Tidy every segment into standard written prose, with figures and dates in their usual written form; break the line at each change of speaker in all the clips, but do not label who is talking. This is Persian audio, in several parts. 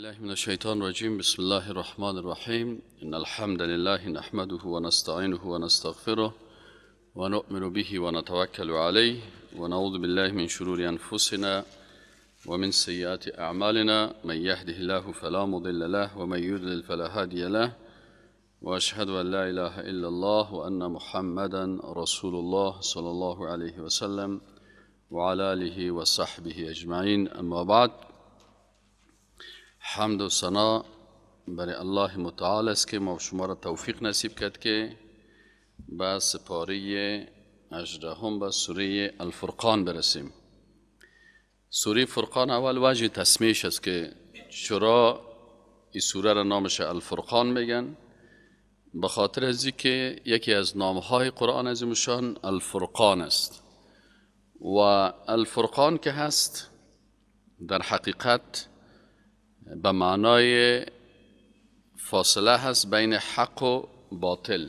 بالله من الشیطان الرجیم. بسم الله الرحمن الرحیم. ان الحمد لله نحمده ونستعینه ونستغفره ونؤمن به ونتوکل علیه ونعوذ بالله من شرور انفسنا ومن سیئات اعمالنا. من یهده الله فلا مضل له ومن یضلل فلا هادی له. واشهد ان لا اله الا الله وان محمدا رسول الله صلی الله علیه وسلم وعلى آله وصحبه اجمعین. اما بعد، حمد و ثنا برای الله متعال است که ما شما را توفیق نصیب کرد که به سپاره 18 به سوره الفرقان برسیم. سوره فرقان اول وجه تسمیش است که چرا این سوره را نامش الفرقان میگن، به خاطر از که یکی از نامهای قرآن عظیمشان الفرقان است و الفرقان که هست در حقیقت به معنای فاصله هست بین حق و باطل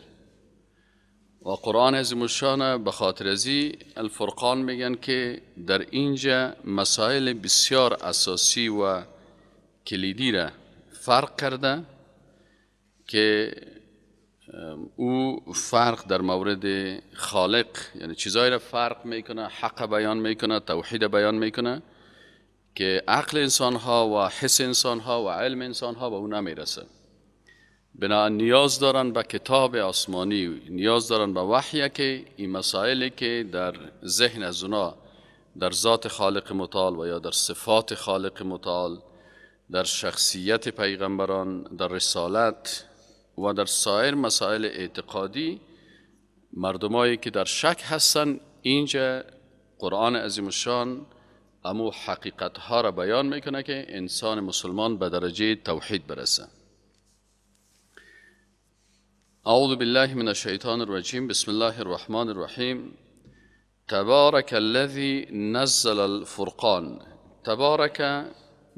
و قرآن عظیمشان به خاطر ازی الفرقان میگن که در اینجا مسائل بسیار اساسی و کلیدی را فرق کرده که او فرق در مورد خالق، یعنی چیزایی را فرق میکنه، حق بیان میکنه، توحید بیان میکنه که عقل انسان ها و حس انسان ها و علم انسان ها به او نمیرسه. بنابراین نیاز دارن به کتاب آسمانی، نیاز دارن به وحی که این مسائلی که در ذهن از اونا در ذات خالق متعال و یا در صفات خالق متعال، در شخصیت پیغمبران، در رسالت و در سایر مسائل اعتقادی، مردمایی که در شک هستن، اینجا قرآن عظیم الشان امو حقیقت ها را بیان میکنه که انسان مسلمان به درجه توحید برسه. اعوذ بالله من الشیطان الرجیم. بسم الله الرحمن الرحیم. تبارک الذی نزل الفرقان. تبارک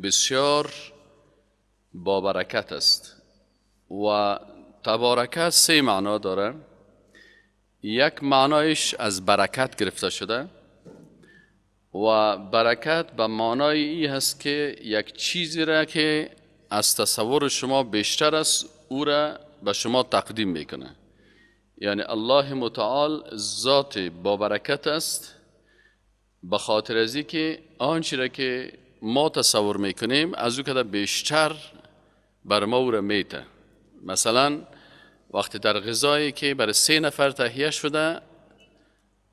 بسیار با برکت است و تبارک سه معنا داره. یک معنایش از برکت گرفته شده و برکت به معنای ای هست که یک چیزی را که از تصور شما بیشتر است او را به شما تقدیم میکنه. یعنی الله متعال ذات با برکت است به خاطر ازی که آنچه را که ما تصور میکنیم از او که بیشتر بر ما او را میته. مثلا وقتی در غذایی که برای 3 نفر تهیه شده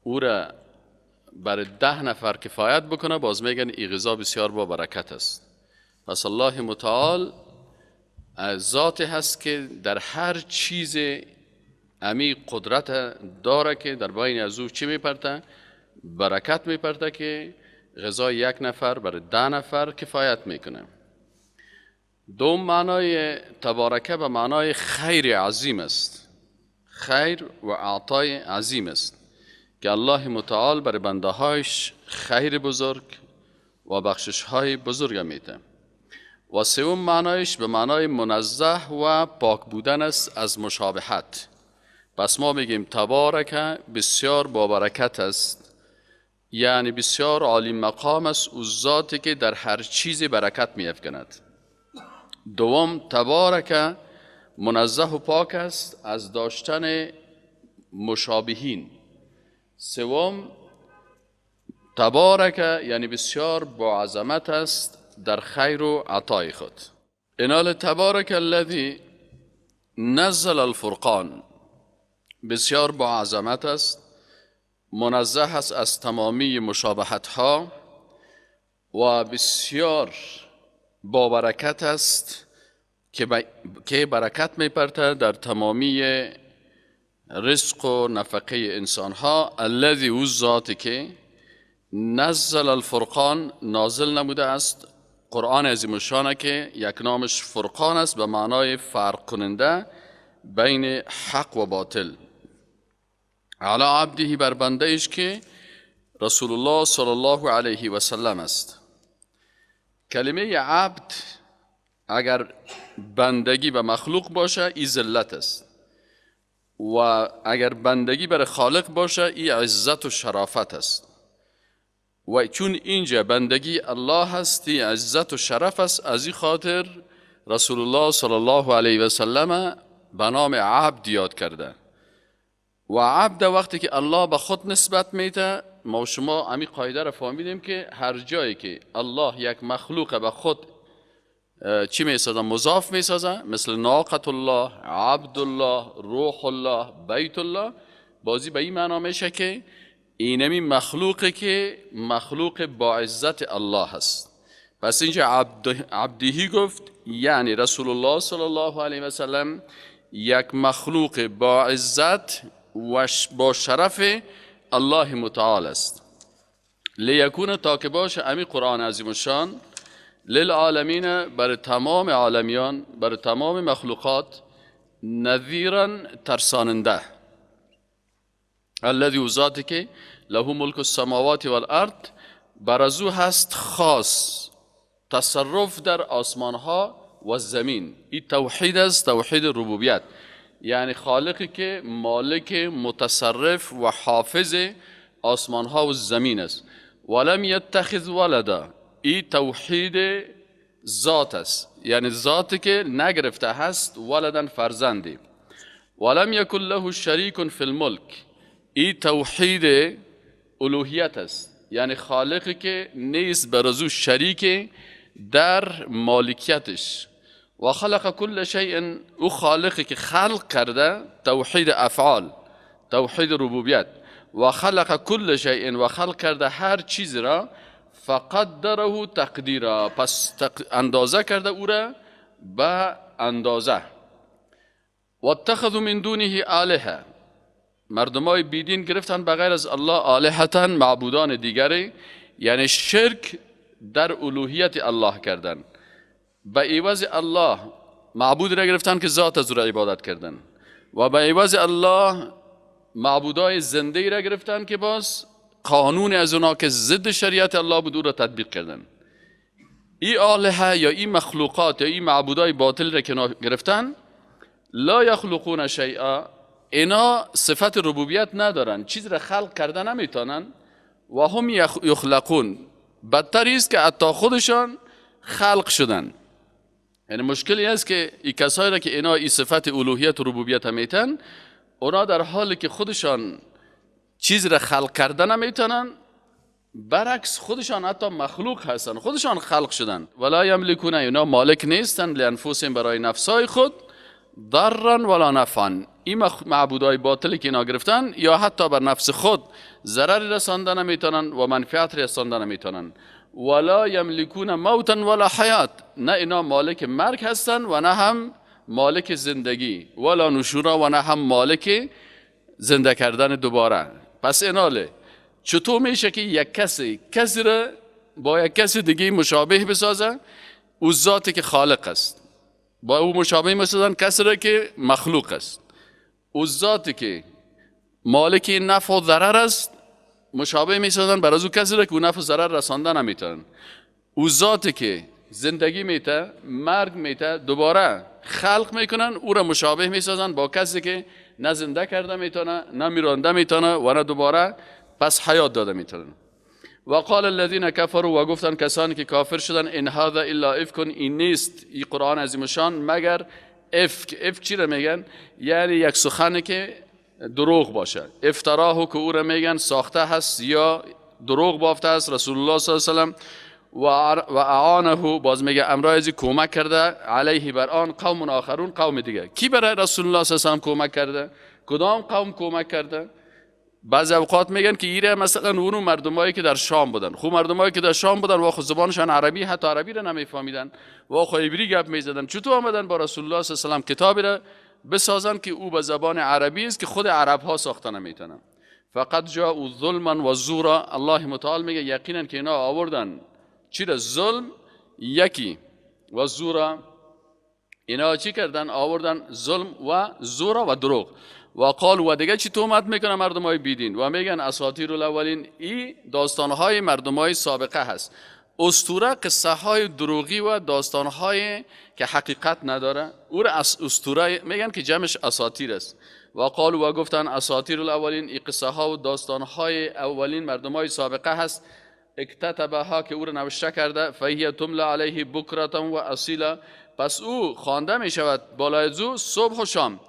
او را برای 10 نفر کفایت بکنه، باز میگن این غذا بسیار با برکت است. پس الله متعال ذات هست که در هر چیز امی قدرت داره که در بین از او چی میپرته؟ برکت میپرته که غذای 1 نفر برای 10 نفر کفایت میکنه. دوم معنای تبارکه به معنای خیر عظیم است، خیر و اعطای عظیم است که الله متعال بر بنده هایش خیر بزرگ و بخشش های بزرگ میده. و سوم معنایش به معنای منزه و پاک بودن است از مشابهت. پس ما میگیم تبارک بسیار با برکت است، یعنی بسیار عالی مقام است او ذاتی که در هر چیزی برکت میافکند. دوم تبارک منزه و پاک است از داشتن مشابهین. سوم تبارک یعنی بسیار با عظمت است در خیر و عطای خود. انال تبارک الذی نزل الفرقان، بسیار با عظمت است، منزه است از تمامی مشابهت ها و بسیار با برکت است که برکت میپرته در تمامی رزق و نفقه انسان ها. الذی او ذاتی که نزل الفرقان نازل نموده است قرآن عظیم الشان که یک نامش فرقان است به معنای فرق کننده بین حق و باطل. علی عبده بر بنده ایش که رسول الله صلی الله علیه و سلم است. کلمه عبد اگر بندگی به مخلوق باشه ای ذلت است و اگر بندگی بر خالق باشه ای عزت و شرافت است. و چون اینجا بندگی الله هست، عزت و شرف است، از این خاطر رسول الله صلی الله علیه و سلم به نام عبد یاد کرده. و عبد وقتی که الله به خود نسبت میده، ما و شما امی قاعده را فهمیدیم که هر جایی که الله یک مخلوق به خود چی میسازه؟ مضاف میسازه، مثل ناقة الله، عبد الله، روح الله، بیت الله، بازی به این معنا میشه که اینمی مخلوقی که مخلوق با عزت الله هست. پس اینجا عبدهی گفت، یعنی رسول الله صلی الله علیه و سلم یک مخلوق با عزت و با شرف الله متعال است. لیکون تا که باشه امی قرآن عظیم الشان للعالمین، بر تمام عالمیان، بر تمام مخلوقات، نذیرا ترساننده. الذی ذاتی که له ملک السماوات والارض، بر از او هست خاص تصرف در آسمان ها و زمین. این توحید است، توحید ربوبیت، یعنی خالقی که مالک متصرف و حافظ آسمان ها و زمین است. ولم یتخذ ولدا، این توحید ذات است، یعنی ذاتی که نگرفته هست ولدن فرزندی. ولم یکن له شریک فی الملک، این توحید الوهیت است، یعنی خالقی که نیست بر از او شریک در مالکیتش. و خلق کل شیء، او خالقی که خلق کرده، توحید افعال، توحید ربوبیت. و خلق کل شیء، و خلق کرده هر چیز را، فقدره تقدیرا، پس اندازه کرده او را به اندازه. و اتخذوا من دونه آلهه، مردمای بیدین گرفتن بغیر از الله آلهتا، معبودان دیگری، یعنی شرک در الوهیت الله کردن. به عوض الله معبود را گرفتن که ذات از او را عبادت کردن، و به عوض الله معبودای زنده را گرفتن که باز قانون از اونا که ضد شریعت الله بود او را تطبیق کردن. ای آلهه یا ای مخلوقات یا ای معبودای باطل را که گرفتن، لا یخلقون شیئا، اینا صفت ربوبیت ندارن، چیز را خلق کرده نمیتونن. و هم یخلقون، بدتر است که حتی خودشان خلق شدن. یعنی مشکلی است که این کسایی را که اینا این صفت الوهیت و ربوبیت میتن، اونا در حالی که خودشان چیز را خلق کرده نمیتونن، برعکس خودشان حتی مخلوق هستن، خودشان خلق شدن. ولا یملکون، اینا مالک نیستن، لانفسهم، برای نفسای خود، ضرا ولا نفعا. این معبودای باطلی که اینا گرفتن یا حتی بر نفس خود ضرر رسانده نمیتونن و منفعت رسانده نمیتونن. ولا یملکون موتا ولا حیات، نه اینا مالک مرگ هستن و نه هم مالک زندگی، ولا نشورا، و نه هم مالک زنده کردن دوباره. پس ایناله چطور میشه که یک کسی کسی را با یک کسی دیگه مشابه بسازه؟ او ذاتی که خالق است با او مشابه میسازن کسی را که مخلوق است. او ذاتی که مالک نفع و ضرر است مشابه میسازن بر از او کسی را که او نفع و ضرر رسانده نمیتونن. او ذاتی که زندگی میته، مرگ میته، دوباره خلق میکنن، او را مشابه میسازن با کسی که نه زنده کرده میتونه، نه میرانده میتونه و نه دوباره پس حیات داده میتونه. و قال الذين كفروا، و گفتن کسانی که کافر شدن، ان هذا الا افک، این نیست این قرآن عظیم الشان مگر افک. افک چی را میگن؟ یعنی یک سخنی که دروغ باشه. افتراه که او را میگن ساخته هست یا دروغ بافته است رسول الله صلی الله علیه و سلم. و اعانه، باز میگه امرای ازی کمک کرده، علیه بر آن، قوم آخرون، قوم دیگه. کی برای رسول الله صلی الله علیه و سلم کمک کرده؟ کدام قوم کمک کرده؟ بعضی اوقات میگن که ایره مثلا اونو مردمایی که در شام بودن. خب مردمایی که در شام بودن و خود زبانشان عربی، حتی عربی را نمیفهمیدن و خو عبری گپ میزدن، چطور آمدن با رسول الله صلی الله علیه و سلم کتابی را بسازن که او به زبان عربی است که خود عرب ها ساخته نمیتونن؟ فقط جاءوا ظلما و زورا، الله متعال میگه یقینا که اینا آوردن چی را؟ ظلم یکی و زورا. اینا چی کردن؟ آوردن ظلم و زورا و دروغ. و قال، و دیگه چی تهمت میکنه مردم های بیدین و میگن اساطیر الاولین، ای داستان های مردم های سابقه هست. اسطوره قصه های دروغی و داستان های که حقیقت نداره، او را اسطوره میگن که جمعش اساطیر است. و قال، و گفتن اساطیر الاولین، ای قصه ها و داستان های اولین مردم های سابقه هست. اکتتبها که او را نوشته کرده، فهی تملا علیه بکرة و اصیلا، پس او خوانده می شود بالای او صبح و شام.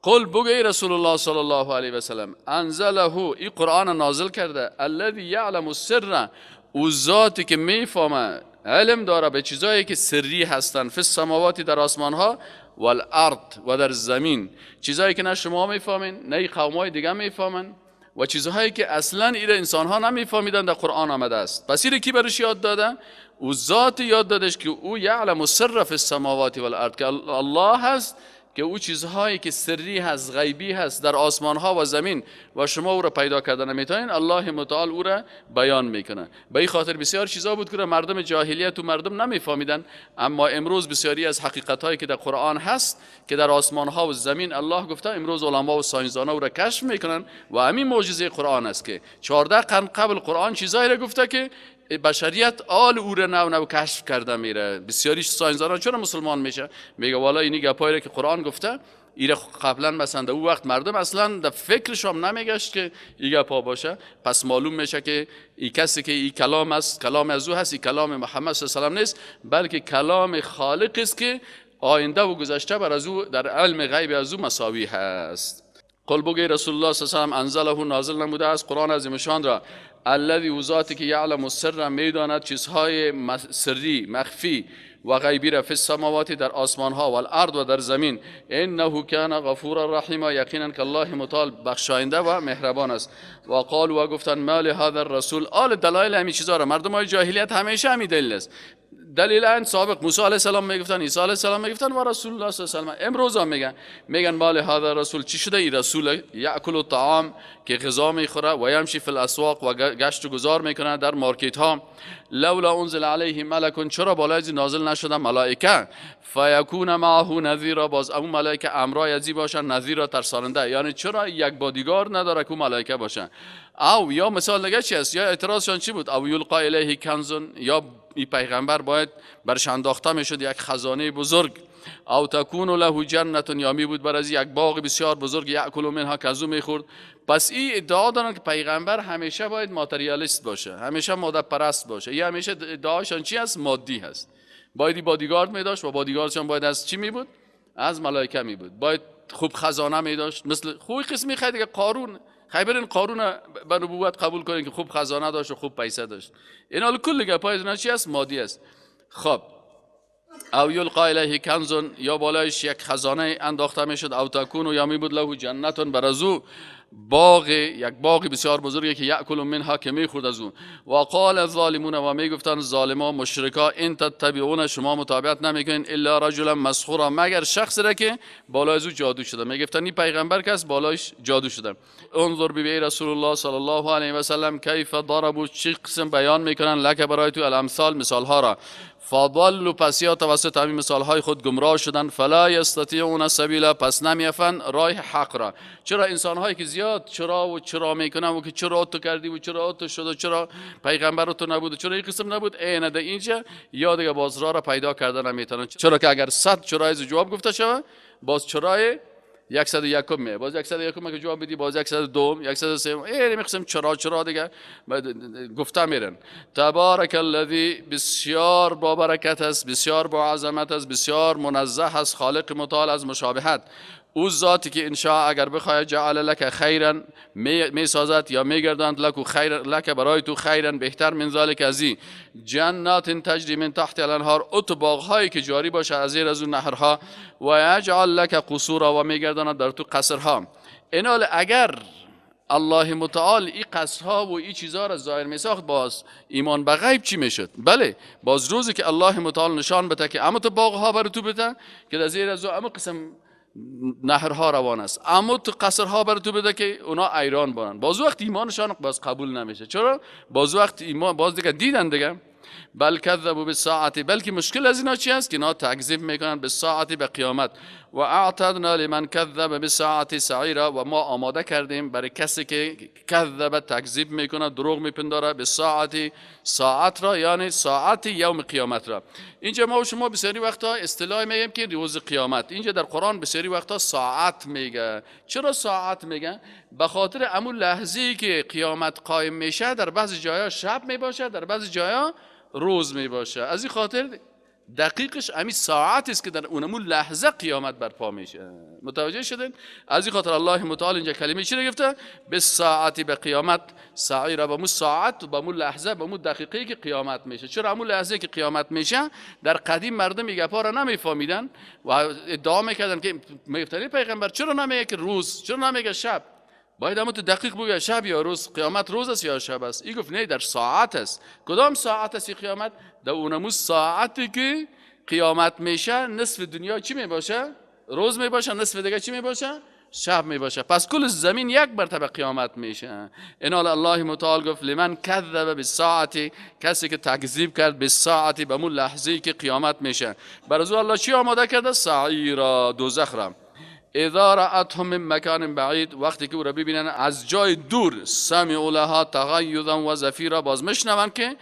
قل بگو ای رسول الله صلی الله علیه و سلم، انزله ای قرآن نازل کرده، الذی یعلم السر، او ذاتی که میفهمه، علم داره به چیزایی که سری هستن، فی السماوات در آسمان ها، والارض و در زمین، چیزایی که نه شما میفهمین نه قومای دیگه میفهمن و چیزهایی که اصلا ایره انسان ها نمیفهمیدن در قرآن آمده است. پس ایره کی برش یاد داده؟ او ذات یاد دادش که او یعلم السر فی السماوات والارض، که الله هست که او چیزهایی که سری هست، غیبی هست در آسمان ها و زمین و شما او را پیدا کردن نمیتونین، الله متعال او را بیان میکنه. به این خاطر بسیار چیزها بود که مردم جاهلیت و مردم نمیفهمیدن، اما امروز بسیاری از حقیقت هایی که در قرآن هست که در آسمان ها و زمین الله گفته، امروز علما و ساینسدان او را کشف میکنن و همین معجزه قرآن است که 14 قرن قبل قرآن چیزهایی را گفته که بشریت آل او را نو نو کشف کرده میره. بسیاری ساینسدانان چرا مسلمان میشه؟ میگه والا اینی گپایی که قرآن گفته ایره قبلا مثلا در او وقت مردم اصلا در فکرش هم نمیگشت که این گپا باشه. پس معلوم میشه که این کسی که این کلام است، کلام از او هست، این کلام محمد صلی الله علیه و سلم نیست، بلکه کلام خالق است که آینده و گذشته بر از او در علم غیب از او مساوی هست. قل بگی رسول الله صلی الله علیه و سلم، انزله نازل نموده از قرآن عظیم شان را، الذی او ذاتی که یعلم السر میداند چیزهای سری مخفی و غیبی را، فی السماوات در آسمان ها، والارض و در زمین، انه کان غفورا رحیما، یقینا که الله متعال بخشاینده و مهربان است. و قالوا و گفتن ما لهذا الرسول، آل دلایل همین چیزا را مردم های جاهلیت همیشه همین دلیل است. دلیل این سابق موسی علیه السلام میگفتن، عیسی علیه السلام میگفتن و رسول الله صلی الله علیه و سلم. امروز هم میگن ما لهذا الرسول، چی شده این رسول؟ یاکل الطعام که غذا میخوره، و یمشی فی الاسواق و گشت و گذار میکنه در مارکت ها. لولا انزل علیه ملک، چرا بالای نازل نشده ملائکه؟ فیکون معه نذیرا، باز اون ملائکه امرای ازی باشن، نذیرا ترساننده، یعنی چرا یک بادیگار نداره که ملائکه باشن؟ او یا مثال دیگه چی است؟ یا اعتراضشان چی بود؟ او یلقا الیه کنز، یا این پیغمبر باید برش انداخته میشد یک خزانه بزرگ. او تکون له جنت، یا می بود بر از یک باغ بسیار بزرگ، یاکل منها که از او میخورد. پس این ادعا دارن که پیغمبر همیشه باید ماتریالیست باشه، همیشه ماده پرست باشه، یا همیشه ادعاشان چی است؟ مادی هست. باید بادیگارد می داشت و بادیگاردشان باید از چی می بود؟ از ملائکه می بود. باید خوب خزانه می داشت، مثل خوب قسمی خیلی دیگه قارون. خیبرین قارون به نبوت قبول کنین که خوب خزانه داشت و خوب پیسه داشت. این حال کل گپای اینا چی است؟ مادی است. خب او یلقا الیه کنز، یا بالایش یک خزانه انداخته میشد. او تکون، یا می بود له جنت، بر از او باغ، یک باغ بسیار بزرگی که یاکل منها که میخورد از اون. و قال الظالمون، و میگفتن ظالما مشرکا، ان تتبعون، شما متابعت نمیکنین الا رجلا مسحورا، مگر شخص را که بالای از او جادو شده. میگفتن این پیغمبر کس بالایش جادو شده. انظر بی رسول الله صلی الله علیه و سلم کیف ضربوا، چه قسم بیان میکنن لک برای تو الامثال، مثال ها را. فضلوا، پس یا توسط همین مثال های خود گمراه شدن. فلا یستطیعون سبیلا، پس نمیافن راه حق را. چرا انسان هایی که زیاد چرا و چرا میکنن و که چرا تو کردی و چرا تو شد و چرا پیغمبر تو نبود و چرا این قسم نبود، عین در اینجا یا دیگه باز راه را پیدا کردن نمیتونن. چرا که اگر 100 چرا از جواب گفته شود، باز چرای 101 میه، باز 101 که جواب بدی، باز 102 103، این قسم چرا چرا دیگه گفته میرن. تبارک الذی، بسیار با برکت است، بسیار با عظمت است، بسیار منزه است خالق متعال از مشابهت. او ذاتی که انشاء اگر بخواهد جعل لک خیرا می سازد یا میگرداند لک خیر، لک برای تو خیرا بهتر من ذلک از این، جنات تجری من تحت الانهار، ات باغهایی که جاری باشه از زیر از اون نهرها، و یجعل لک قصورا، و میگرداند در تو قصرها. اینال اگر الله متعال این قصرها و این چیزها را ظاهر می ساخت، باز ایمان به غیب چی میشد؟ بله، باز روزی که الله متعال نشان بده که اما تو باغها بر تو بده که در زیر از اما قسم نهرها روان است، اما تو قصرها بر تو بده که اونا ایران بانن، باز وقت ایمانشان باز قبول نمیشه. چرا؟ باز وقت ایمان باز دیگه دیدن دیگه. بل کذبوا بالساعة، بلکه مشکل از اینا چی است؟ که اینا تکذیب میکنن بالساعة، به قیامت. و اعتدنا لمن کذب بالساعة سعیرا، و ما آماده کردیم برای کسی که کذب، تکذیب میکنه، دروغ میپنداره، بالساعة، ساعت را، یعنی ساعت یوم قیامت را. اینجا ما و شما بسیاری وقتا اصطلاح میگیم که روز قیامت، اینجا در قرآن بسیاری وقتا ساعت میگه. چرا ساعت میگه؟ به خاطر امون لحظه‌ای که قیامت قایم میشه در بعضی جایا شب میباشه، در بعضی جایا روز میباشه. از این خاطر دقیقش امی ساعت است که در اونمون لحظه قیامت برپا میشه. متوجه شدین؟ از این خاطر الله متعال اینجا کلمه چی رو گفته؟ به ساعتی، به قیامت، سعیره، به مو ساعت، به مو لحظه، به مو دقیقه که قیامت میشه. چرا امون لحظه که قیامت میشه؟ در قدیم مردم این گپا را نمیفهمیدن و ادعا میکردن که میگفتن پیغمبر چرا نمیگه که روز، چرا نمیگه شب؟ باید همون تو دقیق بگه شب یا روز، قیامت روز است یا شب است. این گفت نه، در ساعت است. کدام ساعت است قیامت؟ در اونمو ساعتی که قیامت میشه نصف دنیا چی میباشه؟ روز میباشه، نصف دیگه چی میباشه؟ شب میباشه. پس کل زمین یک مرتبه قیامت میشه. این حال الله متعال گفت لمن کذب بالساعة، کسی که تکذیب کرد بالساعة، به مون لحظه‌ای که قیامت میشه، برای الله چی آماده کرده؟ سعیرا، دوزخ را. اذا رأتهم من مکان بعید، وقتی که او را ببینن از جای دور، سمعوا لها تغیظا و زفیرا، باز میشنون که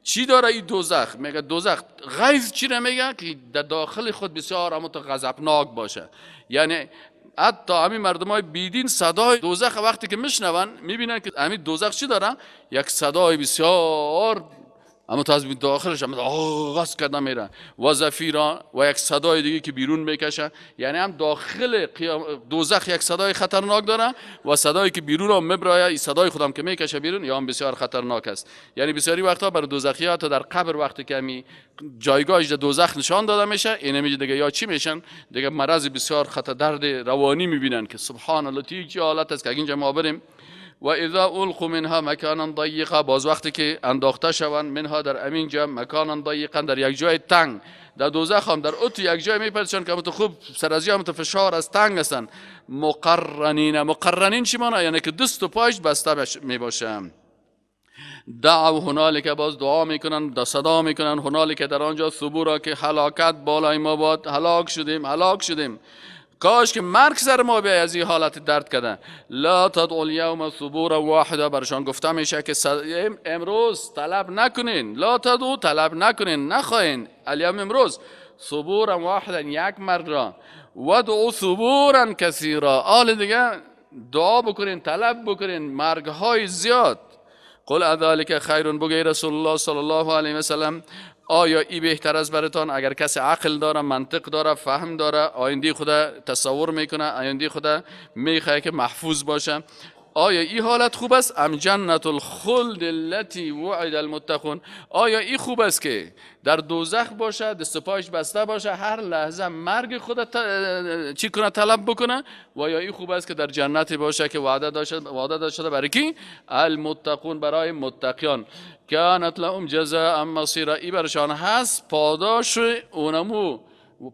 چی داره این دوزخ. میگه دوزخ غیظ چی را میگه؟ که در داخل خود بسیار اما تو غضبناک باشه. یعنی حتی همین مردم های بیدین صدای دوزخ وقتی که میشنون میبینن که همین دوزخ چی داره؟ یک صدای بسیار اما تا از داخلش هم آغاز کردن میره، و زفیرا، و یک صدای دیگه که بیرون میکشه. یعنی هم داخل دوزخ یک صدای خطرناک داره و صدایی که بیرون هم میبرایه، این صدای خودم که میکشه بیرون یا هم بسیار خطرناک است. یعنی بسیاری وقتا برای دوزخی ها تا در قبر وقتی که می جایگاهش در دوزخ نشان داده میشه، اینه میگه دیگه یا چی میشن دیگه، مرض بسیار خطر، درد روانی میبینن که سبحان الله تی چه حالت است که اینجا ما بریم. و اذا القوا منها مکانا ضیقا، باز وقتی که انداخته شوند منها در امین جا، مکانا ضیقا، در یک جای تنگ، در دوزخ هم در اوت یک جای میپرچن که تو خوب سر از هم تو فشار از تنگ هستن. مقرنین، مقرنین چی معنی؟ یعنی که دست و پایش بسته میباشه. دعوا هنالک، باز دعا میکنن، صدا میکنن، هنالک در آنجا، ثبورا، که هلاکت بالای ما باد، هلاک شدیم، هلاک شدیم، کاش که مرگ سر ما بیای از این حالت درد کردن. لا تدعوا اليوم ثبورا واحدا، برشان گفته میشه که امروز طلب نکنین، لا تدعوا، طلب نکنین، نخواین، الیوم امروز، ثبورا واحدا، یک مرگ را، ودعوا ثبورا کثیرا، آل دیگه دعا بکنین، طلب بکنین مرگ های زیاد. قل اذلک خیر، بگی رسول الله صلی الله علیه و سلم آیا ای بهتر از براتان؟ اگر کسی عقل داره، منطق داره، فهم داره، آینده خود تصور میکنه، آینده خود میخواد که محفوظ باشه، آیا ای حالت خوب است؟ ام جنت الخلد التي وعد المتقون، آیا ای خوب است که در دوزخ باشه، دست پایش بسته باشه، هر لحظه مرگ خود چی کنه، طلب بکنه، و یا ای خوب است که در جنت باشه که وعده داده شده برای کی؟ المتقون، برای متقیان. کانت لهم جزاء مصیرا، ای برشان هست پاداش اونمو،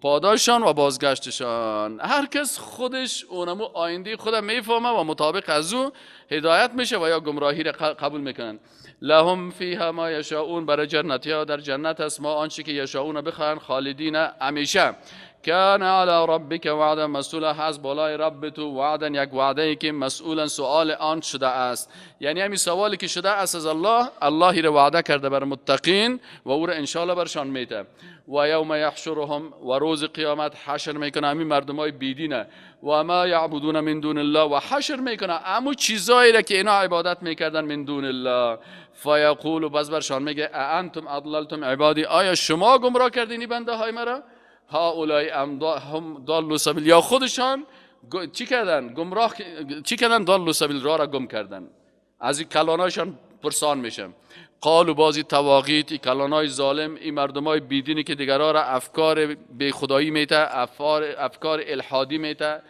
پاداششان و بازگشتشان. هر کس خودش اونمو آینده خود میفهمه و مطابق از او هدایت میشه و یا گمراهی را قبول میکنن. لهم فیها ما یشاؤون، برای جنتی ها در جنت است ما آنچه که یشاؤون بخواهند، خالدین همیشه. کان علی ربک وعدا مسئولا، هست بالای رب تو وعدا، یک وعده ای که مسئولا سؤال آن شده است. یعنی همین سوالی که شده است از الله، الله را وعده کرده بر متقین و او را انشاءالله برشان میده. و یوم یحشرهم، و روز قیامت حشر میکنه همین مردمای بیدینه، و ما یعبدون من دون الله، و حشر میکنه امو چیزایی را که اینا عبادت میکردن من دون الله. فیقول، باز برشان میگه انتم اضللتم عبادی، آیا شما گمراه کردین بنده های مرا؟ هؤلاء هم ضلوا سبیل، یا خودشان چی کردن؟ گمراه چی کردن؟ ضلوا سبیل، راه را گم کردن. از این کلانایشان پرسان میشم. قالو، بازی تواغیت، این کلانای ظالم، این مردمای بیدینی که دیگرها را افکار بی خدایی میته، افکار الحادی میته،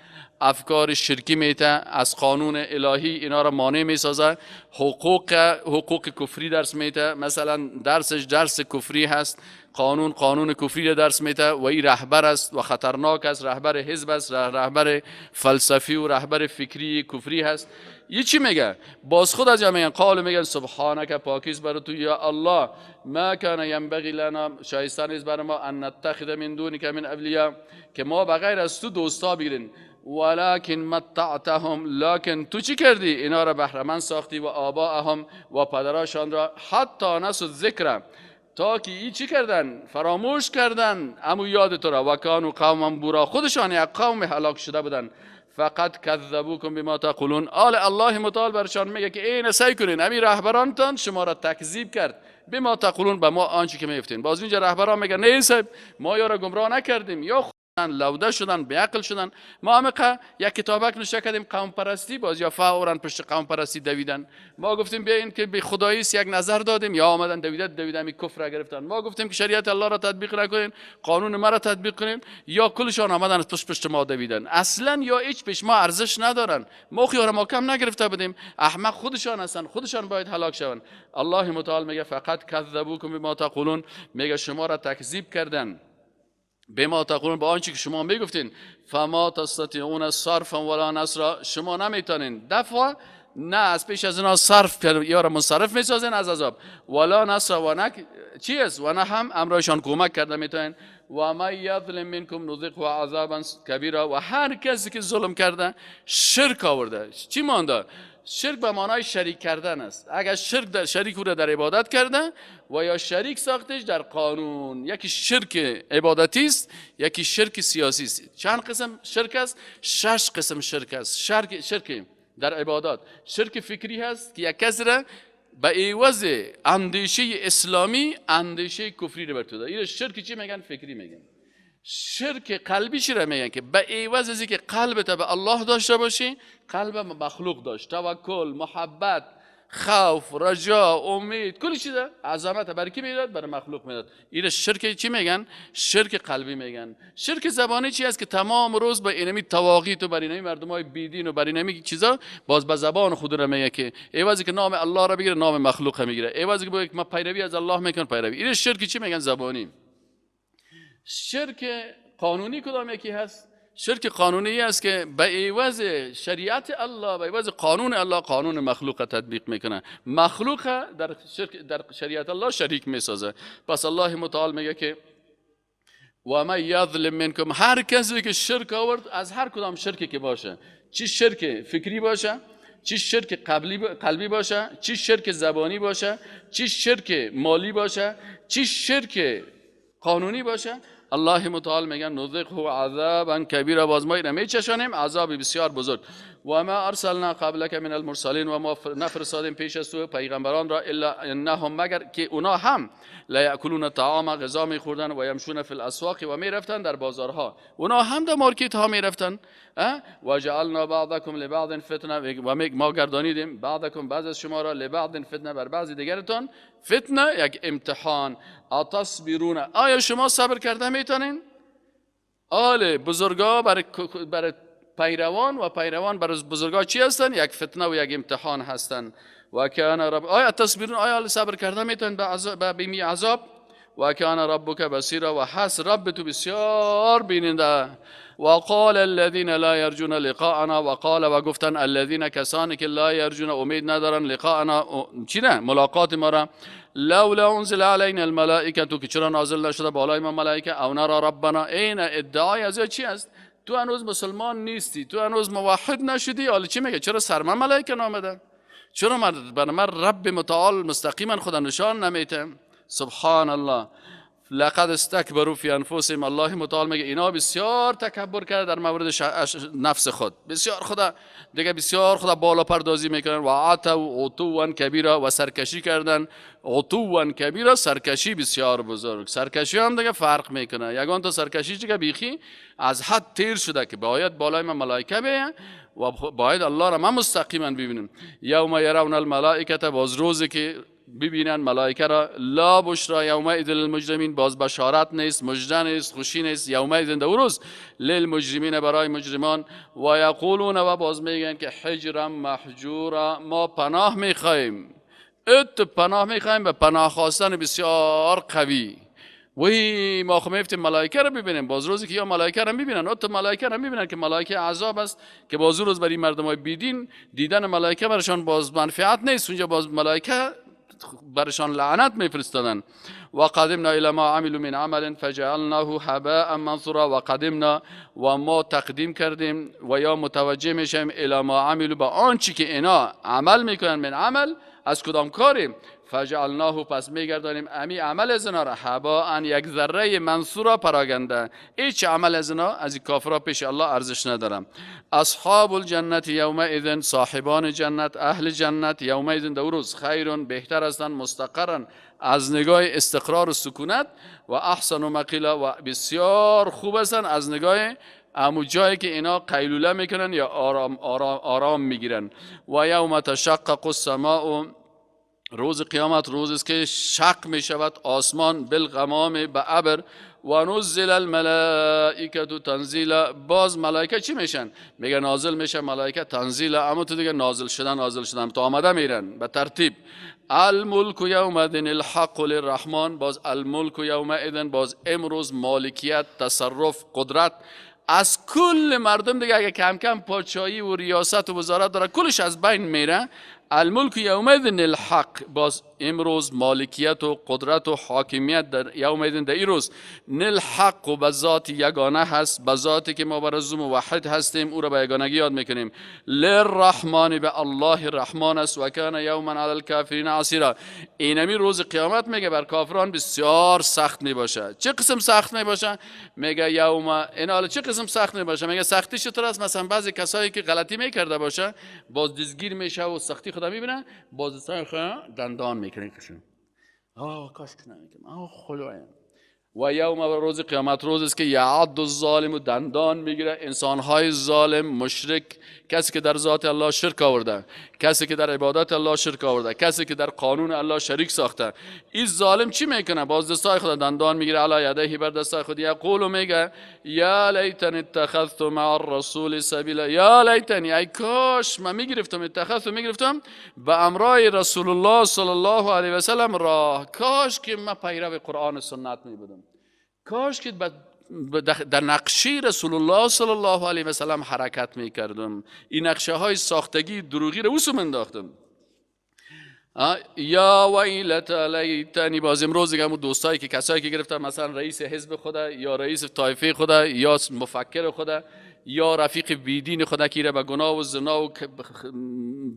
افکار شرکی میته، از قانون الهی اینا را مانع میسازه، حقوق کفری درس میته، مثلا درسش درس کفری هست، قانون کفری را درس میته و این رهبر است و خطرناک است، رهبر حزب است، رهبر فلسفی و رهبر فکری کفری هست. یه چی میگه؟ باز خود از جا میگن قال، میگن سبحانک، پاکیز بر تو یا الله، ما کان ینبغی لنا، شایسته نیست بر ما ان نتخذ من دونک من اولیا، که ما بغیر از تو دوستا بگیریم، ولکن متعتهم، لکن تو چی کردی؟ اینا را بهره مند ساختی، و آباءهم و پدراشان را، حتی نسوا الذکر، تا که ای چی کردن؟ فراموش کردن امو یاد تو را، و کانوا قوما بورا، خودشان یک قوم هلاک شده بودن. فقط کذبوکم بما تقولون، آل الله متعال برشان میگه که این سعی کنین، امی رهبرانتان شما را تکذیب کرد، بما تقولون، به ما آنچه که میفتین. باز اینجا رهبران میگن نه صاحب، ما یا را گمراه نکردیم، یا لوده شدن، بیعقل شدن، ما همه یک کتابک نوشته کردیم قوم پرستی، باز یا فورا پشت قوم پرستی دویدن. ما گفتیم بیاین که به خدایی یک نظر دادیم، یا آمدن دویدن می کفر را گرفتن. ما گفتیم که شریعت الله را تطبیق نکنین، قانون ما را تطبیق کنین، یا کلشان آمدن از پشت ما دویدن. اصلا یا هیچ پیش ما ارزش ندارن، ما خیار ما کم نگرفته بودیم، احمق خودشان هستن، خودشان باید هلاک شوند. الله متعال میگه فقط کذبوکم بما تقولون، میگه شما را تکذیب کردن، بما تقولون، با آنچه که شما میگفتین. فما تستطيعون صرفا ولا نصرا، شما نمیتونین دفع، نه از پیش از اینا صرف یا را منصرف میسازین از عذاب، ولا نصر و نه چی است، و نه هم امرایشان کمک کرده میتونین. و من یظلم منکم نذقه عذابا کبیرا، و هر کسی که ظلم کرده، شرک آورده، چی مانده؟ شرک به معنای شریک کردن است. اگر شرک در شریک او را در عبادت کرده و یا شریک ساختش در قانون، یکی شرک عبادتی است، یکی شرک سیاسی است. چند قسم شرک است؟ 6 قسم شرک است. شرک در عبادات، شرک فکری هست که یک کسی را به عوض اندیشه اسلامی اندیشه کفری رو بر تو داد. این شرک چی میگن؟ فکری میگن. شرک قلبی چی را میگن؟ که به عوض از اینکه قلبت به الله داشته باشی، قلب مخلوق داشت، توکل، محبت، خوف، رجا، امید، کل چیز عظمت برای کی میداد؟ برای مخلوق میداد. این شرک چی میگن؟ شرک قلبی میگن. شرک زبانی چی است؟ که تمام روز به اینمی تواغیت و بر اینمی مردمای بیدین و بر اینمی چیزا باز به زبان خود را میگه که عوضی که نام الله را بگیره نام مخلوق میگیره، عوضی که بگه ما پیروی از الله میکنم پیروی. این شرک چی میگن؟ زبانی. شرک قانونی کدام یکی هست؟ شرک قانونی است که به عوض شریعت الله، به عوض قانون الله، قانون مخلوق تطبیق میکنه، مخلوق در شرک در شریعت الله شریک میسازه. پس الله متعال میگه که و من یظلم منکم، هر کسی که شرک آورد، از هر کدام شرکی که باشه، چی شرک فکری باشه، چی شرک قلبی باشه، چی شرک زبانی باشه، چی شرک مالی باشه، چی شرک قانونی باشه، الله متعال میگن نذقه عذابا کبیرا، باز ما اینو میچشانیم عذاب بسیار بزرگ. و ما ارسلنا قبلک من المرسلین، و ما نفرستادیم پیش از تو پیغمبران را، الا انهم، مگر که اونا هم لا یاکلون طعام، غذا میخوردن، و یمشون فی الاسواق، و میرفتن در بازارها، اونا هم در مارکت ها میرفتن. و جعلنا بعضکم لبعض فتنه، و ما گردانیدیم بعضکم، بعض از شما را، لبعض فتنه، بر بعض دیگرتان فتنه، یک امتحان. اتصبرون، آیا شما صبر کرده میتونین؟ آل بزرگا برای پیروان و پیروان برای بزرگا چی هستن؟ یک فتنه و یک امتحان هستن. و کان رب، آیا تصبرون، آیا صبر کرده میتونین به بیمی عذاب؟ و کان ربک بصیرا، و حس رب تو بسیار بیننده. وقال الذين لا يرجون لقاءنا، وقال و گفتن الذين کسانی که لا يرجون امید ندارن، لقاءنا چی نه، ملاقات ما را، لولا انزل علينا الملائکه، که چرا نازل نشده بالای ما ملائکه، او نرى ربنا. این ادعای از چی است؟ تو هنوز مسلمان نیستی، تو هنوز موحد نشدی، حالا چی میگه؟ چرا سر من ملائکه نامده؟ چرا من رب متعال مستقیما خدا نشان نمیته؟ سبحان الله. لقد استکبروا فی انفسهم، الله متعال میگه اینا بسیار تکبر کرده در مورد نفس خود، بسیار خدا دیگه بسیار خدا بالا پردازی میکنن، و عتوا عتوا کبیرا، و سرکشی کردن، عتوا کبیرا، سرکشی بسیار بزرگ. سرکشی هم دیگه فرق میکنه، یگان تا سرکشی چه بیخی از حد تیر شده که باید بالای ما ملائکه بیه و باید الله را ما مستقیما ببینیم. یوم یرون الملائکه، باز روزی که ببینن ملائکه را، لا بشرا یومئذ للمجرمین، باز بشارت نیست، مژده نیست، خوشی نیست، یومئذ در روز للمجرمین برای مجرمان. و یقولون و باز میگن که حجرا محجورا، ما پناه میخوایم، ات پناه میخوایم، به پناه خواستن بسیار قوی. وی ما خو میفتیم ملائکه رو ببینیم، باز روزی که یا ملائکه رو میبینن، ات ملائکه رو میبینن که ملائکه عذاب است، که باز روز برای مردم های بیدین دیدن ملائکه برشان باز منفعت نیست، اونجا باز ملائکه برشان لعنت میفرستادن. و قدمنا الى ما عملوا من عمل فجعلناه هباء منثورا. و قدمنا و ما تقدیم کردیم و یا متوجه میشیم الى ما عملوا به آنچه که اینا عمل میکنن، من عمل از کدام کاری، فجعلناه پس میگردانیم امی عمل از اینا را هباء یک ذره منثورا پراگنده. هیچ عمل از اینا از این کافرها پیش الله ارزش ندارم. اصحاب الجنت یومئذ، صاحبان جنت، اهل جنت، یومئذ در روز خیر بهتر هستند، مستقرا از نگاه استقرار و سکونت، و احسن مقیلا و بسیار خوب هستند از نگاه امو جایی که اینا قیلوله میکنن یا آرام آرام آرام میگیرن. و یوم تشقق السماء، روز قیامت روز است که شق می شود آسمان، بالغمام به ابر، و نزل الملائکه تنزیلا. باز ملائکه چی میشن؟ میگه نازل میشه ملائکه تنزیلا، اما تو دیگه نازل شدن نازل شدن تا آمده میرن به ترتیب. الملک یومئذ الحق للرحمن، باز الملک یومئذ، باز امروز مالکیت، تصرف، قدرت از کل مردم دیگه اگه کم کم پادشاهی و ریاست و وزارت داره کلش از بین میره. الملک یومئذ الحق، باز امروز مالکیت و قدرت و حاکمیت در یومئذ در این روز الحق و به ذات یگانه هست، به ذاتی که ما بر از موحد هستیم او را به یگانگی یاد میکنیم. للرحمن به الله الرحمن است. و کان یوما علی الکافرین عسیرا. اینمی روز قیامت میگه بر کافران بسیار سخت میباشه. چه قسم سخت میباشه؟ میگه یوم این حالا چه قسم سخت میباشه؟ میگه سختی چطور است؟ مثلا بعضی کسایی که غلطی میکرده باشه باز دزگیر میشه و سختی خدا میبینه، باز دندان میکنه کشون، آه کاش که نمیکنم، آه خدایم. و یوم و روز قیامت روز است که یعض الظالم و دندان میگیره انسانهای ظالم، مشرک، کسی که در ذات الله شرک آورده، کسی که در عبادت الله شرک آورده، کسی که در قانون الله شریک ساخته. این ظالم چی میکنه؟ باز دستای خود دندان میگیره، علی یدیه بر دستای خود، یقول میگه یا لیتنی اتخذت مع الرسول سبیلا. یا لیتنی، ای کاش من میگرفتم، اتخذت میگرفتم به امرای رسول الله صلی الله علیه و سلم راه، کاش که من پیرو قرآن و سنت میبودم، کاش که در نقشه رسول الله صلی الله علیه و سلم حرکت میکردم، این نقشه های ساختگی دروغی رو اوسم انداختم. یا ویلت لیتنی، باز امروز دیگه همون دوستایی که کسایی که گرفتن مثلا رئیس حزب خدا یا رئیس طایفه خدا یا مفکر خدا یا رفیق بیدین خدا که به گناه و زنا و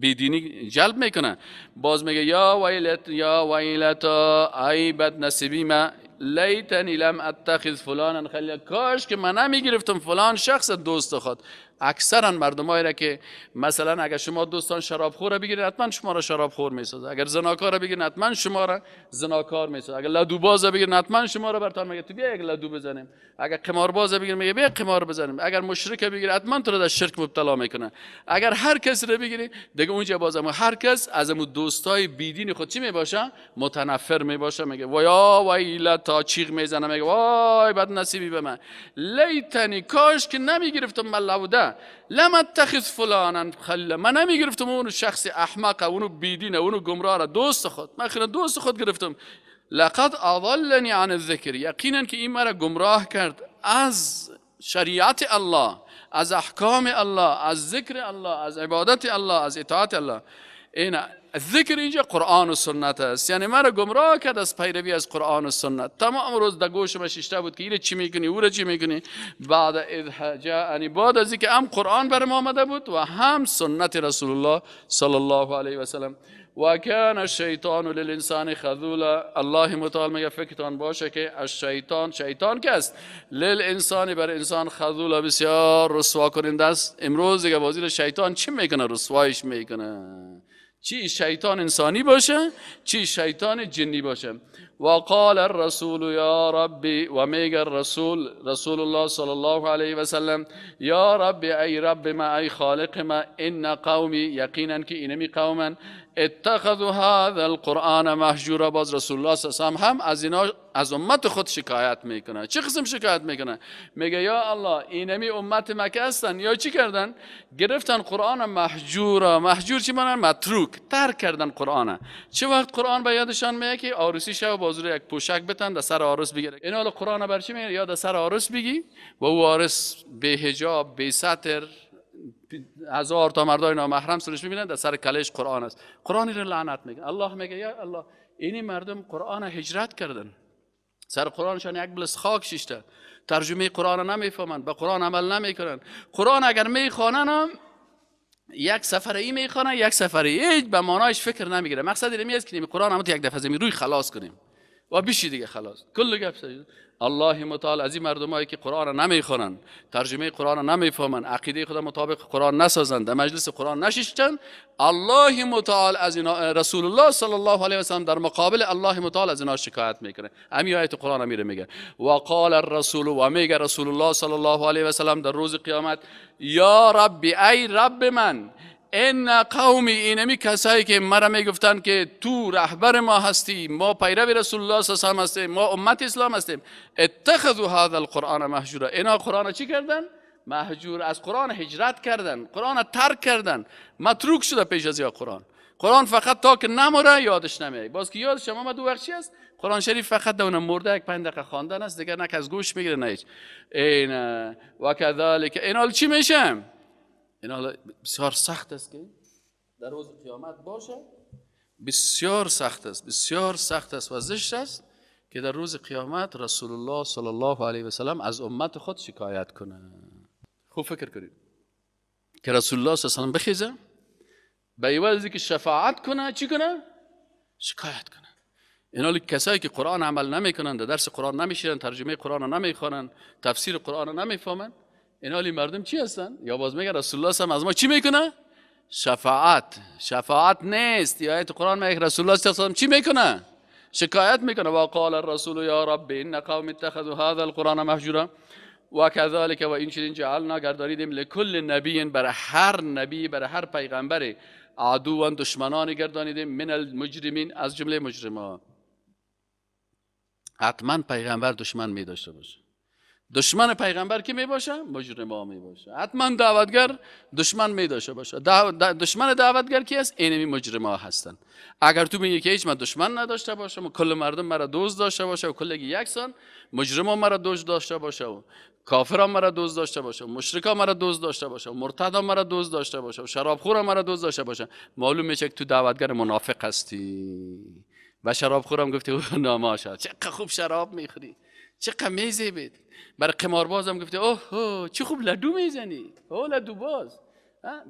بیدینی جلب میکنه، باز میگه یا ویلت یا ویلت ای بد نصیبی ما لیتنی لم اتخذ فلانا خلیلا، کاش که من نمیگرفتم فلان شخص دوست خود. اکثرا مردمایی را که مثلا اگر شما دوستان شرابخور را بگیرید حتما شما را شرابخور میسازه، اگر زناکار را بگیرید حتما شما را زناکار میسازه، اگر لدوباز را بگیرید حتما شما را برتان میگه تو بیا یک لدو بزنیم، اگر قمارباز را بگیرید میگه بیا قمار بزنیم، اگر مشرک را بگیرید حتما تو را در شرک مبتلا میکنه، اگر هر کس را بگیری دیگه اونجا باز هر کس از امو دوستای بیدین خود چی میباشه؟ متنفر میباشه. میگه ویا ویلتا، چیغ میزنه میگه وای بد نصیبی به من، لیتنی کاش که نمیگرفتم من لوده لم اتخذ فلانا خلیلا، من نمیگرفتم اونو شخص احمق، اونو بیدین، اونو گمراه را دوست خود، من خیلی دوست خود گرفتم. لقد اضلنی عن الذکر، یقینا که این مرا گمراه کرد از شریعت الله، از احکام الله، از ذکر الله، از عبادت الله، از اطاعت الله. این ذکر اینجا قرآن و سنت است، یعنی مرا گمراه کرد از پیروی از قرآن و سنت. تمام روز در گوش ما شیشته بود که اینو چی میکنی او را چی میکنی. بعد اذ جاءنی، بعد از اینکه هم قرآن بر ما آمده بود و هم سنت رسول الله صلی الله علیه و سلم. و کان الشیطان للانسان خذولا، الله متعال میگه فکرتان باشه که الشیطان، شیطان که است، للانسان بر انسان خذولا بسیار رسوا کننده است. امروز دیگه بازی شیطان چی میکنه؟ رسوایش میکنه. چی شیطان انسانی باشه چی شیطان جنی باشه. و قال الرسول یا ربی، و میگه رسول، رسول الله صلی الله علیه و سلم، یا ربی ای رب ما، ای خالق ما، ان قومی، یقینا که اینمی قومن، اتخذوا هذا القرآن مهجورا. باز رسول الله صلی الله علیه و سلم هم از اینا، از امت خود شکایت میکنه. چه قسم شکایت میکنه؟ میگه یا الله اینمی امت مکه هستن، یا چی کردن؟ گرفتن قرآن مهجورا. مهجور چی معنی؟ متروک، ترک کردن قرآن. چه وقت قرآن به یادشان میاد که عروسی شو بازور یک پوشک بتن در سر عروس بگیره. اینا حالا قرآن بر چی میگه؟ یا در سر عروس بگی و او عروس بی حجاب بی ستر، هزار تا مردای نامحرم سرش میبینن، در سر کلش قرآن است. قرآن رو لعنت میگه. الله میگه یا الله اینی مردم قرآن هجرت کردن، سر قرآنشان یک بلس خاک شیشته، ترجمه قرآن نمیفهمن، به قرآن عمل نمیکنن. قرآن اگر میخوانن هم یک سفره ای میخوانن، یک سفره ای به معنایش فکر نمیگیره. مقصد این است که قرآن هم یک دفعه زمین روی خلاص کنیم و بیشی دیگه خلاص کل گپ. الله متعال از این مردمایی که قرآن نمیخوانن، ترجمه قرآن نمیفهمن، عقیده خود مطابق قرآن نسازن، در مجلس قرآن نشیشتن، الله متعال از اینا، رسول الله صلی الله علیه و سلم در مقابل الله متعال از اینا شکایت میکنه. همین آیت قرآن میره میگه و قال الرسول، و میگه رسول الله صلی الله علیه و سلم در روز قیامت یا ربی، ای رب من، ان قومی، اینمی کسایی که مرا میگفتن که تو رهبر ما هستی، ما پیرو رسول الله صلی الله علیه و هستیم، ما امت اسلام هستیم، اتخذوا هذا القرآن مهجورا. اینا قرآن چی کردن؟ مهجور، از قرآن هجرت کردن، قرآن ترک کردن، متروک شده پیش از یا قرآن. قرآن فقط تا که نمره یادش نمیاد، باز که یادش آمد دو وقت چی است؟ قرآن شریف فقط دونه مرده یک 5 دقیقه خواندن است، دیگر نه از گوش میگیره نه هیچ. این و کذالک اینا چی میشه؟ اینا بسیار سخت است که در روز قیامت باشه، بسیار سخت است، بسیار سخت است و زشت است که در روز قیامت رسول الله صلی الله علیه و سلم از امت خود شکایت کنه. خوب فکر کنید که رسول الله صلی الله علیه و سلم بخیزه به عوضی که شفاعت کنه چی کنه؟ شکایت کنه. اینا کسایی که قرآن عمل نمیکنن، در درس قرآن نمیشینن، ترجمه قرآن نمیخوانن، تفسیر قرآن نمیفهمن، اینا مردم چی هستن؟ یا باز میگه رسول الله صلی الله علیه و از ما چی میکنه؟ شفاعت. شفاعت نیست. یا آیت قرآن میگه رسول الله صلی الله علیه و چی میکنه؟ شکایت میکنه. و قال الرسول یا رب ان قوم اتخذوا هذا القرآن مهجورا و كذلك و این چنین جعلنا گردانیدیم لکل نبی، بر هر نبی، بر هر پیغمبر، عدوا دشمنان گردانیدیم، من المجرمین، از جمله مجرمان. حتما پیغمبر دشمن می داشته باشه. دشمن پیغمبر کی می باشه؟ مجرما می باشه. حتما دعوتگر دشمن می داشته باشه. دشمن دعوتگر کی است؟ اینمی مجرما هستن. اگر تو میگی که هیچ من دشمن نداشته باشم و کل مردم مرا دوست داشته باشه و کلگی یکسان، مجرما مرا دوست داشته باشه و کافرا مرا دوست داشته باشه و مشرکا مرا دوست داشته باشه و مرتدا مرا دوست داشته باشه و شرابخورا مرا دوست داشته باشه، معلوم میشه که تو دعوتگر منافق هستی. و شرابخورم گفتی او ناماشا چقدر خوب شراب میخوری، چقدر میزیبید. برای قمارباز هم گفتی اوه چه خوب لدو میزنی، اوه لدو باز.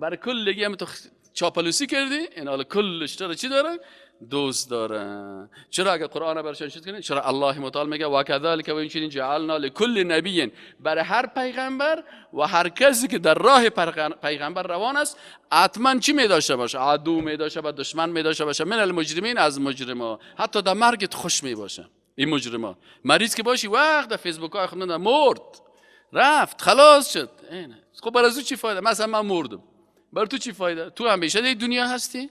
برای کلگی هم تو چاپلوسی کردی. این حالا کلش داره چی داره؟ دوست داره. چرا اگر قرآن برشان چیز کنی؟ چرا الله متعال میگه و کذالک و این چنین جعلنا لکل نبی، برای هر پیغمبر و هر کسی که در راه پیغمبر روان است حتما چی می داشته باشه؟ عدو می داشته باشه، دشمن می داشته باشه، من المجرمین، از مجرما. حتی در مرگت خوش می باشه این مجرما. مریض که باشی وقت در فیسبوک های خود مرد رفت خلاص شد. خب برای تو چی فایده؟ مثلا من مردم، برای تو چی فایده؟ تو همیشه در دنیا هستی.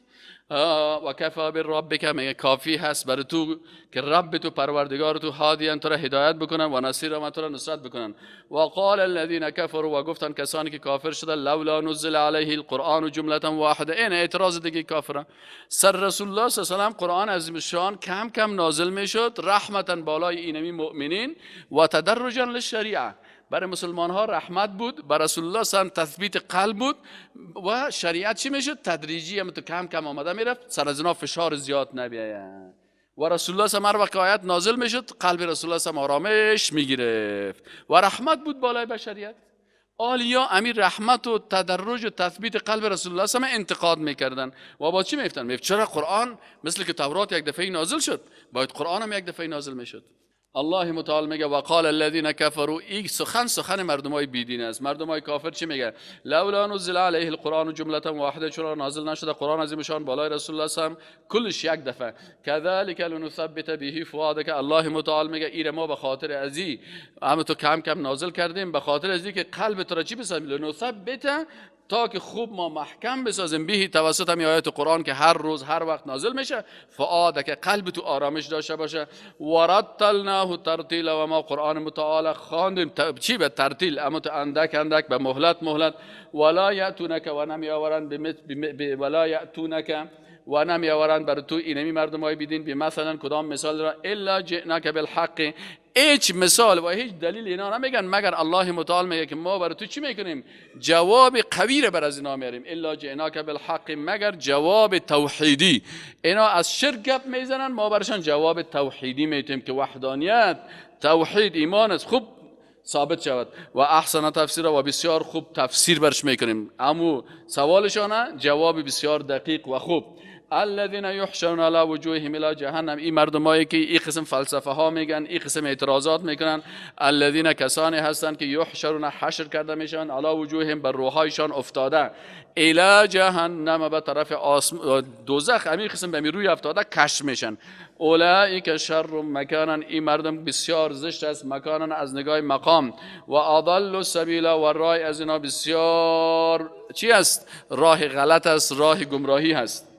و کفا بربک، میگه کافی هست برای تو که رب تو پروردگار تو هادیان تو را هدایت بکنن و نصیر و تو را نصرت بکنن. و قال الذين كفروا، و گفتن کسانی که کافر شدن، لولا نزل علیه القرآن جمله واحده. این اعتراض دیگه کافران سر رسول الله صلی الله علیه و سلم. قرآن عظیم الشان کم کم نازل میشد رحمتا بالای اینمی مؤمنین و تدرجا للشریعه. برای مسلمان ها رحمت بود، برای رسول الله صلی الله علیه و تثبیت قلب بود و شریعت چی میشد؟ تدریجی هم تو کم کم آمده میرفت، سر از اینا فشار زیاد نبیاید. و رسول الله صلی الله علیه و هر وقت آیت نازل میشد قلب رسول الله صلی الله علیه و آرامش میگرفت و رحمت بود بالای بشریت. آلیا امیر رحمت و تدرج و تثبیت قلب رسول الله صلی الله علیه و انتقاد میکردن و با چی میفتن؟ میفت چرا قرآن مثل که تورات یک دفعه نازل شد، باید قرآن هم یک دفعه نازل میشد. الله متعال میگه وقال الذين كفروا، این سخن سخن مردمای بیدین است. مردمای کافر چی میگه؟ لولا نزل علیه القرآن جمله واحده، چرا نازل نشده قرآن عظیمشان بالای رسول الله صلی کلش یک دفعه. كذلك لنثبت به فؤادك، الله متعال میگه ایره ما به خاطر ازی هم تو کم کم نازل کردیم، به خاطر ازی که قلب تو را چی بسازیم؟ لنثبت، تا که خوب ما محکم بسازیم به توسط هم آیات قرآن که هر روز هر وقت نازل میشه، فؤادک قلب تو آرامش داشته باشه. ورتلناه ترتیلا، و ما قرآن متعال خواندیم چی؟ به ترتیل، اما تو اندک اندک، به مهلت مهلت. ولا یأتونک، و نمیآورند ولا یأتونک، و نمیآورند بر تو اینمی مردم های بیدین بی مثلا کدام مثال را، الا جئناک بالحق، هیچ مثال و هیچ دلیل اینا نمیگن مگر الله متعال میگه که ما بر تو چی میکنیم؟ جواب قوی را بر از اینا میاریم. الا جئناک بالحق، مگر جواب توحیدی. اینا از شرک گپ میزنن، ما برشان جواب توحیدی میتیم که وحدانیت، توحید، ایمان است، خوب ثابت شود. و احسن تفسیر، و بسیار خوب تفسیر برش میکنیم. امو سوالشانه جواب بسیار دقیق و خوب. الذين يحشرون على وجوههم الى جهنم، این مردمایی که این قسم فلسفه ها میگن، این قسم اعتراضات میکنن، الذين کسانی هستند که یحشرون حشر کرده میشن، علی وجوههم بر روحایشان افتاده، الى جهنم به طرف دوزخ، همین قسم به روی افتاده کش میشن. اولئک شر مکانا، این مردم بسیار زشت است، مکانا از نگاه مقام، و اضل سبیلا، و راه از اینا بسیار چی است؟ راه غلط است، راه گمراهی هست.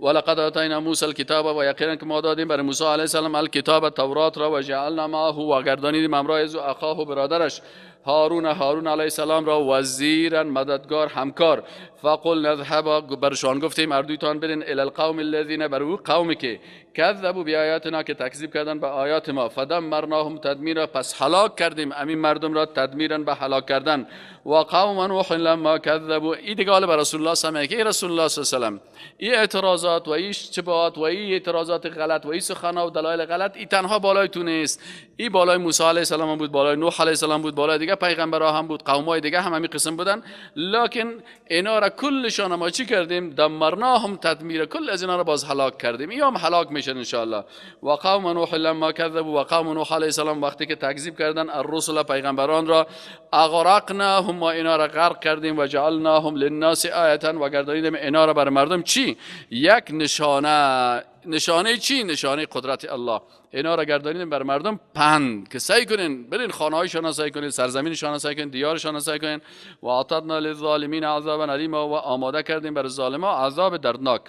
ولقد آتینا موسی الکتاب، و یقینا که ما دادیم بر موسی علیه السلام الکتاب تورات را، و جعلنا معه، و گردانیدیم همراه از او اخاه برادرش هارون، هارون علیه السلام را وزیرا مددگار همکار. فقل نذهب، برشان گفتیم اردویتان برین، الی القوم الذین، بر او قومی که کذبوا بیایاتنا، که تکذیب کردن به آیات ما، فدمرناهم تدمیرا، پس هلاک کردیم امین مردم را تدمیرا به هلاک کردن. و قوم نوح لما کذبوا، این دیگه حال به رسول الله صلی الله علیه و رسول الله صلی الله علیه و سلم این اعتراضات و این اشتباهات و این اعتراضات غلط و این سخن‌ها و دلایل غلط، این تنها بالای تو نیست، این بالای موسی علیه السلام بود، بالای نوح علیه السلام بود، بالای دیگه پیغمبرها هم بود، قومای دیگه هم همین قسم بودن. لکن اینا را کلشان ما چی کردیم؟ دمرناهم تدمیر، کل از اینا را باز هلاک کردیم، اینا هم هلاک میشن ان شاء الله. و قوم نوح لما کذبوا، و قوم نوح علیه السلام وقتی که تکذیب کردن الرسل پیغمبران را، اغرقناهم، ما اینا را غرق کردیم، و جعلناهم للناس آیه، و گردانیدیم اینا را بر مردم چی؟ یک نشانه. نشانه چی؟ نشانه قدرت الله. اینا را گردانیدیم بر مردم پند که سعی کنین برین خانه هایشان سعی کنین، سرزمینشان سعی کنین، دیارشان سعی کنین. و اعتدنا للظالمین عذابا الیما، و آماده کردیم بر ظالما عذاب دردناک.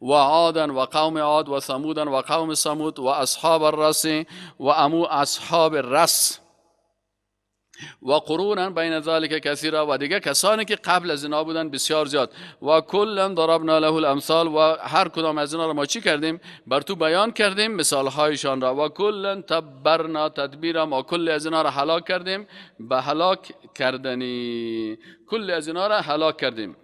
و عادا و قوم عاد و ثمودا و قوم ثمود و اصحاب الرس و امو اصحاب الرس و قرونا بین ذلك کثیرا، و دیگه کسانی که قبل از اینا بودن بسیار زیاد. و کلا ضربنا له الامثال، و هر کدام از اینا را ما چی کردیم؟ بر تو بیان کردیم مثال هایشان را. و کلا تبرنا تدبیرا، ما کل از اینا را هلاک کردیم به هلاک کردنی، کل از اینا را هلاک کردیم.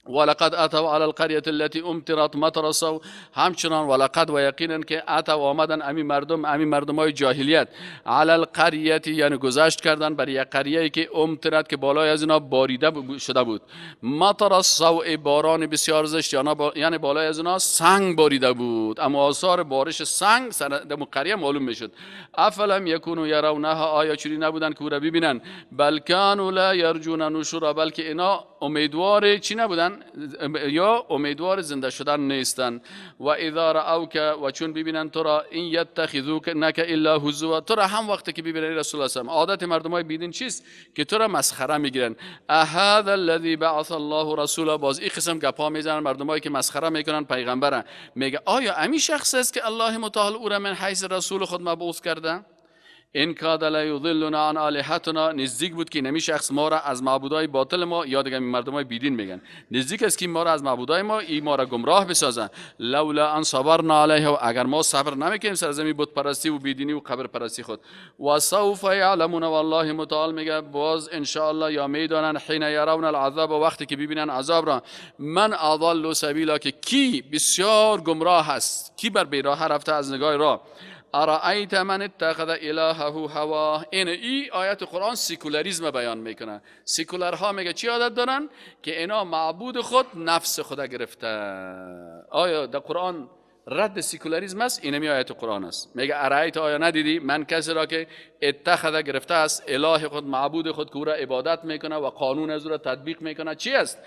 ولقد اتوا علی القريه التي امطرت مطر السوء، همچنان ولقد و یقینا که اتوا آمدن امی مردم، امی مردمای جاهلیت، علی القريه یعنی گذشت کردن بر یک قریه که امطرت، که بالای از اینا باریده شده بود، مطر السوء باران بسیار زشت، یعنی بالای از اینا سنگ باریده بود، اما آثار بارش سنگ سر قریه معلوم میشد. افلم یکونوا یرونها، آیا چنین نبودن که او را ببینن؟ بل کانوا لا یرجون نشورا، بلکه اینا امیدوار چی نبودن؟ یا امیدوار زنده شدن نیستن. و اذا رأوک، و چون ببینن تو را، این یتخذوک نک الا هزوا، تو را هم وقتی که ببینن رسول الله صلی الله علیه و عادت مردمای بیدین چیست؟ که تو را مسخره میگیرن. اهذا الذی بعث الله رسولا، باز این قسم گپا میزنن مردمایی که مسخره میکنن پیغمبرن، میگه آیا امی شخص است که الله متعال او را من حیث رسول خود مبعوث کرده؟ این کاد لیضلنا عن آلهتنا، نزدیک بود که نمی شخص ما را از معبودای باطل ما، یا دیگه مردمای بیدین میگن، نزدیک است که ما را از معبودای ما، ای ما را گمراه بسازن. لولا ان صبرنا علیه، و اگر ما صبر نمیکنیم سر زمین بت پرستی و بیدینی و قبر پرستی خود. و سوف یعلمون، والله متعال میگه باز ان شاء الله یا میدانن، حین یرون العذاب، وقتی که ببینن عذاب را، من اضل سبیلا، که کی بسیار گمراه است، کی بر بیراه رفته از نگاه راه. ارأیت من اتخذ الهه هواه، این ای آیت قرآن سیکولاریسم بیان میکنه. سیکولارها میگه چی عادت دارن؟ که اینا معبود خود نفس خود گرفته. آیا در قرآن رد سیکولاریسم است، اینمی آیت قرآن است. میگه ارایت، آیا ندیدی من کسی را که اتخذ گرفته است اله خود، معبود خود، که او را عبادت میکنه و قانون از او را تطبیق میکنه، چی است؟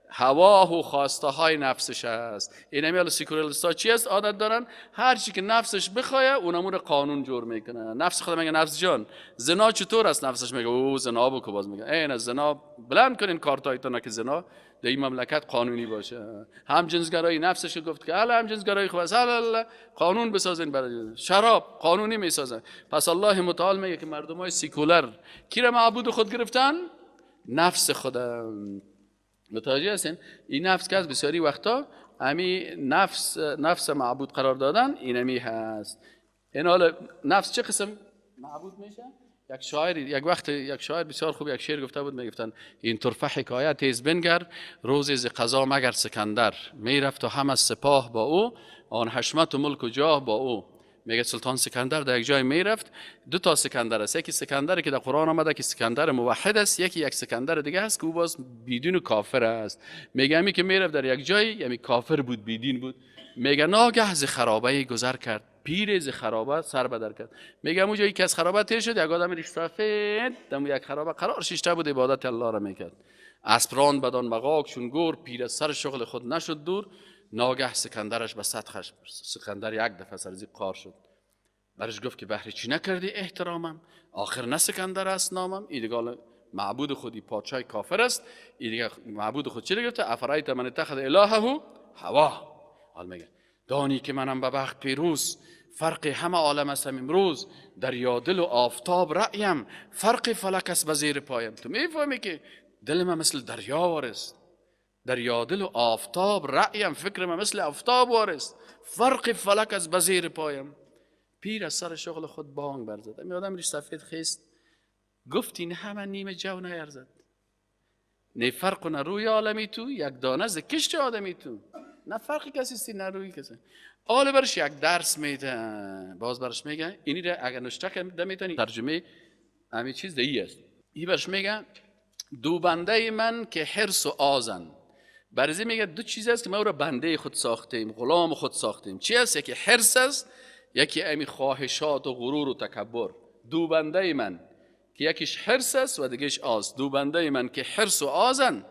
هواه و خواسته های نفسش است. اینمی حالا سیکولاریست ها چی است؟ عادت دارن هر چی که نفسش بخواه اونمو رو قانون جور میکنه. نفس خود میگه نفس جان زنا چطور است؟ نفسش میگه او زنا بکو، باز میگه این زنا بلند کنین کارتایتون که زنا در این مملکت قانونی باشه. هم جنسگرایی نفسش گفت که حالا هم جنسگرایی خوب است، حالا قانون بسازین برای شراب قانونی میسازن. پس الله متعال میگه که مردمای سیکولر کی را معبود خود گرفتن؟ نفس خودم. متوجه هستین؟ این نفس که از بسیاری وقتا امی نفس معبود قرار دادن اینمی هست. این حالا نفس چه قسم معبود میشه؟ یک شاعر یک وقت یک شاعر بسیار خوب یک شعر گفته بود، میگفتن این طرفه حکایت تیز بنگر، روزی ز قضا مگر سکندر، میرفت و هم از سپاه با او، آن حشمت و ملک و جاه با او. میگه سلطان سکندر در یک جای میرفت، دو تا سکندر است، یکی سکندری که در قرآن آمده که سکندر موحد است، یکی یک سکندر دیگه هست که او باز بیدین و کافر است. میگه همی که میرفت در یک جای، یعنی کافر بود، بیدین بود، میگه ناگه ز خرابه گذر کرد، پیر ز خرابه سر بدر کرد. میگه اونجا یکی از خرابه تیر شد، یک آدم ریش سفید دم یک خرابه قرار شیشته بود، عبادت الله را میکرد. اسپران بدان مغاک چون گور، پیر از سر شغل خود نشد دور، ناگه سکندرش به صد خشم. سکندر یک دفعه سر زی قار شد، برش گفت که بهر چی نکردی احترامم؟ آخر نه سکندر است نامم. این دیگه معبود خودی پادشاه کافر است، این دیگه معبود خود چی گرفته؟ افرایت من اتخذ الهه هوا. حال میگه دانی که منم به بخت پیروز، فرق همه عالم هستم امروز، دریا دل و آفتاب رأیم، فرق فلک است به زیر پایم. تو میفهمی که دل من مثل دریا وارست، دریا دل و آفتاب رأیم، فکر من مثل آفتاب وارست، فرق فلک از به زیر پایم. پیر از سر شغل خود بانگ برزد، امی آدم ریش سفید خیست، گفت این همه نیمه جو نیرزد، نه فرق و نه روی عالمی تو، یک دانه ز کشت آدمی تو. نه فرقی کسی سی نه روی کسی. آله برش یک درس میده، باز برش میگه اینی را اگر نشته که میتونی ترجمه همین چیز دی است. این برش میگه دو بنده من که حرص و آزن. برزی میگه دو چیز است که ما او را بنده خود ساختیم، غلام خود ساختیم. چی است؟ یکی حرص است، یکی امی خواهشات و غرور و تکبر. دو بنده من که یکیش حرص است و دیگهش آز. دو بنده من که حرص و آزن.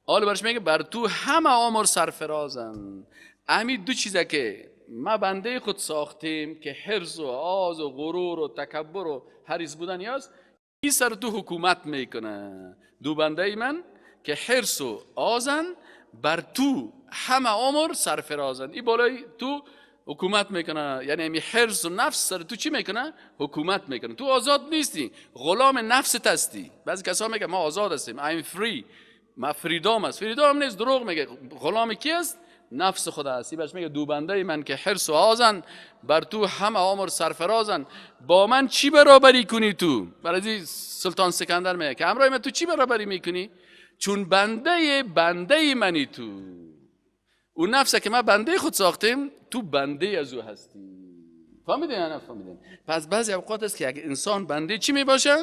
آل برش میگه بر تو همه عمر سرفرازن. امی دو چیزه که ما بنده خود ساختیم که حرص و آز و غرور و تکبر و حریص بودن یاست، این سر تو حکومت میکنه. دو بنده من که حرص و آزن، بر تو همه عمر سرفرازن. این بالای تو حکومت میکنه، یعنی امی حرص و نفس سر تو چی میکنه؟ حکومت میکنه. تو آزاد نیستی، غلام نفست هستی. بعضی کسا میگه ما آزاد هستیم، I'm free، ما freedom است. freedom نیست، دروغ میگه. غلام کی است؟ نفس خود است. برش میگه دو بنده من که حرص و آزن، بر تو همه عمر سرفرازن، با من چی برابری کنی تو؟ برای سلطان سکندر میگه که همراه من تو چی برابری میکنی؟ چون بنده بنده منی تو. اون نفسه که ما بنده خود ساختیم، تو بنده از او هستی. فهمیدین یا نفهمیدین؟ پس بعضی اوقات است که اگه انسان بنده چی میباشه؟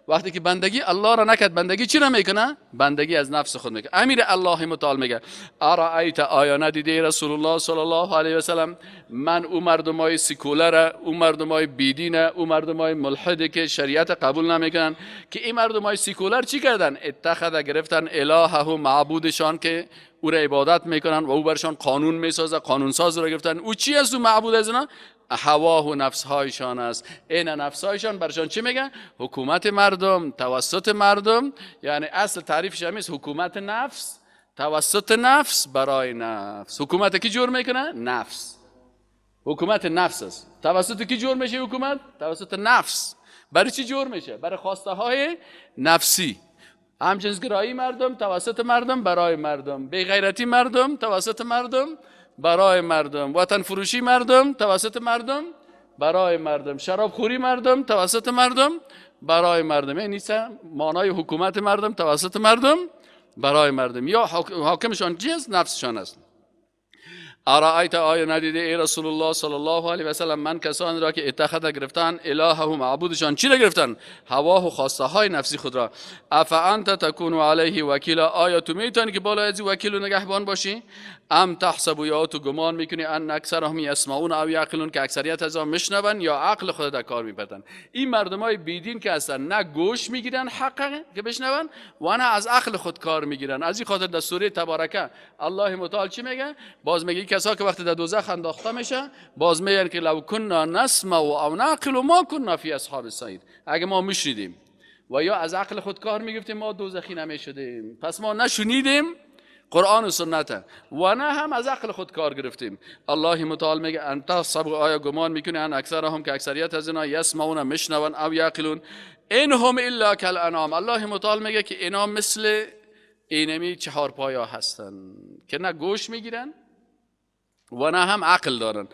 وقتی که بندگی الله را نکرد، بندگی چی را میکنه؟ بندگی از نفس خود میکنه. امیر الله متعال میگه ارایت، آیا ندیده رسول الله صلی الله علیه و سلم من او مردمای سیکولر، او مردمای بیدین، او مردمای ملحد که شریعت قبول نمیکنن، که این مردمای سیکولر چی کردن؟ اتخذ گرفتن الهه، معبودشان که او را عبادت میکنن و او برشان قانون میسازه، قانون ساز را گرفتن. او چی است؟ او معبود از اینا هواه و نفس هایشان است. این نفس هایشان برشان چی میگن؟ حکومت مردم توسط مردم. یعنی اصل تعریفش همیست، حکومت نفس توسط نفس برای نفس. حکومت کی جور میکنه؟ نفس. حکومت نفس است. توسط کی جور میشه حکومت؟ توسط نفس. برای چی جور میشه؟ برای خواسته های نفسی. همجنسگرایی مردم توسط مردم برای مردم، بی‌غیرتی مردم توسط مردم برای مردم، وطن فروشی مردم توسط مردم برای مردم، شراب خوری مردم توسط مردم برای مردم. یعنی معنای حکومت مردم توسط مردم برای مردم. یا حاکمشان چی است؟ نفسشان است. ارائیت، آیا ندیده ای رسول الله صلی الله علیه و سلم من کسانی را که اتخذ گرفتن الهه معبودشان، چی را گرفتن؟ هواه و خواسته های نفسی خود را. افانت تکون علیه وکیلا، آیا تو میتونی که بالای از وکیل و نگهبان باشی؟ ام تحسب، یا تو گمان میکنی ان اکثرهم یسمعون او یعقلون، که اکثریت از آن میشنون یا عقل خود در کار میپرتن. این مردمای بیدین که هستن نه گوش میگیرن حق که بشنون و نه از عقل خود کار میگیرن. از این خاطر در سوره تبارکه الله متعال چی میگه؟ باز میگه کسا که وقتی در دوزخ انداخته میشه باز میگن که لو کنا نسمع او نعقل ما کنا فی اصحاب السعیر، اگه ما میشنیدیم و یا از عقل خود کار میگرفتیم ما دوزخی نمیشدیم. پس ما نشنیدیم قرآن و سنت و نه هم از عقل خود کار گرفتیم. الله متعال میگه انت صبغ، آیا گمان میکنی ان اکثرهم، که اکثریت از اینا یسمعون میشنون او یعقلون، انهم الا کالانعام. الله متعال میگه که اینا مثل اینمی چهار پایا هستن که نه گوش میگیرن و نه هم عقل دارن.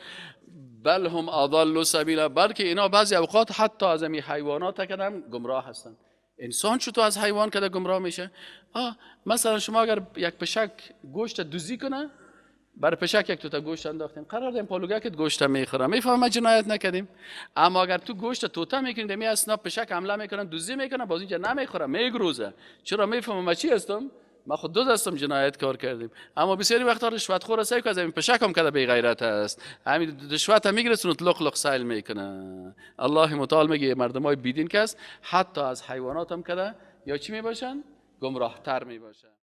بل هم اضل سبیلا، بلکه اینا بعضی اوقات حتی از این حیوانات که هم گمراه هستن. انسان چطور از حیوان کده گمراه میشه؟ مثلا شما اگر یک پشک گوشت دوزی کنه، بر پشک یک توته گوشت انداختیم، قرار دیم پالوگه که گوشت میخوره، میفهمه جنایت نکردیم. اما اگر تو گوشت توته میکنی، دمی اسنا پشک حمله میکنن، دوزی میکنه، باز اینجا نمیخوره، میگروزه. چرا؟ میفهمه ما چی هستم؟ ما خود دو دستم جنایت کار کردیم. اما بسیاری وقتا رشوت خور است که از این پشک هم کده بی غیرت است، همین رشوت هم میگیره لق لق سیل میکنه. الله متعال میگه مردمای بیدین که است حتی از حیوانات هم کده یا چی میباشن؟ گمراه تر میباشن.